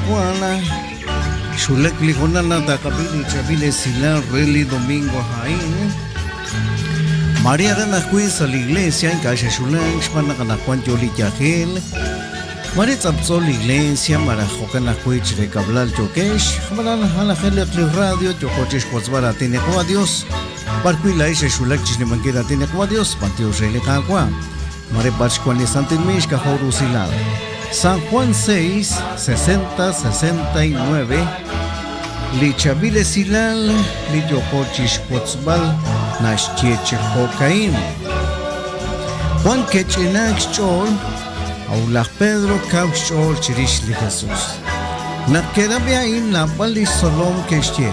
anaqwan xwulak li hoonal naq taqab'i li chaab'il esilal re li domingo a'in. Maare aran ajwi' sa' li iglesia ink'a' xexwulak xb'aan naq anaqwan yoo li yajel. Maare tz'aptz'o li iglesia malaj jo'kan ajwi' chire kab'lal yookex. Ab'anan jalajeliq li radio yooko chixwotzb'al raatin li Qaawa' Dios. B'ar wi' laa'ex xexwulak chixnimankil raatin li Qaawa' Dios, b'antiox re li Qaawa'. Mare b'ar xwan li Santil Miix k'ajo' rusilal. San Juan 6, 60, 69 Li chaab'il esilal li yooko chixwotzb'al naxye chi jo'ka'in. Wan ke'ch'inaak xch'ool, a'ut laj Pedro kaw xch'ool chirix li Jesus. Naq ke'rab'i a'in, naab'al li xtzolom ke'xye,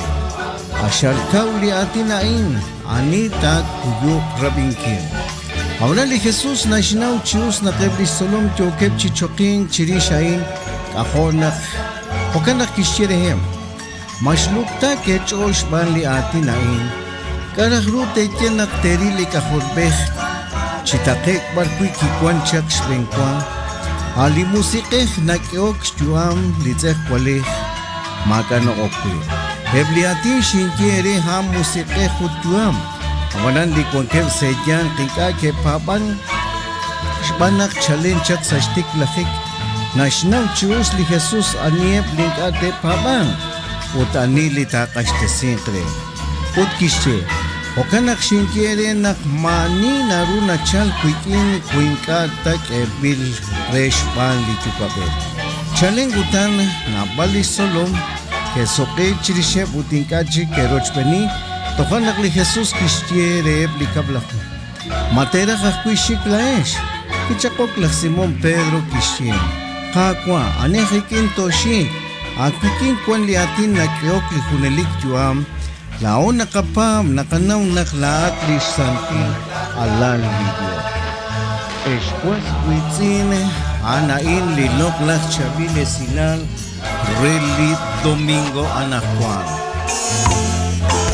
Q'axal kaw li aatin a'in, ani taakuyuq rab'inkil? Ab'anan li Jesus naxnaw chi us naq eb' li xtzolom yookeb' chi choqink chirix a'in, k'ajo' naq jo'kan naq kixye reheb', Ma xluktaak eech'ool xb'aan li aatin a'in? K'a' raj ru teeye naq teeril li K'ajolb'ej chi taqe'k b'arwi' kiwank chaq xb'enwa? A' li Musiq'ej nak'ehok xyu'am li tz'ejwalej maak'a' na'ok wi'. Eb' li aatin xinye eere a'an musiq'ej ut yu'am. Ab'anan li wankeb' sa' eeyanq ink'a' ke'paab'ank xb'aan naq chalen chaq sa' xtiklajik naxnaw chi us li Jesus aniheb' li ink'a' te'paab'anq ut ani li taaq'axtesinq re. Ut kixye, Jo'kan naq xinye eere naq maa'ani naru nachalk wik'in wi ink'a' ta k'eeb'il re xb'aan li Yuwa'b'ej. Chalen kutan naab'al li xtzolom ke'suq'iik chirixeb' ut ink'a' chik ke'rochb'eeni. Toja' naq li Jesus kixye reheb' li Kab'laju, Ma teeraj ajwi' xik laa'ex? Kichaq'ok laj Simón Pedro, kixye, Qaawa', ani aj ik'in tooxik? Aawik'in wank li aatin nak'ehok li junelik yu'am. Laa'o naqapaab', naqanaw naq laa'at li xsantil Alal li Yos. Ex was wiitz'in, a'an a'in li loq'laj chaab'il esilal re li domingo anaqwan.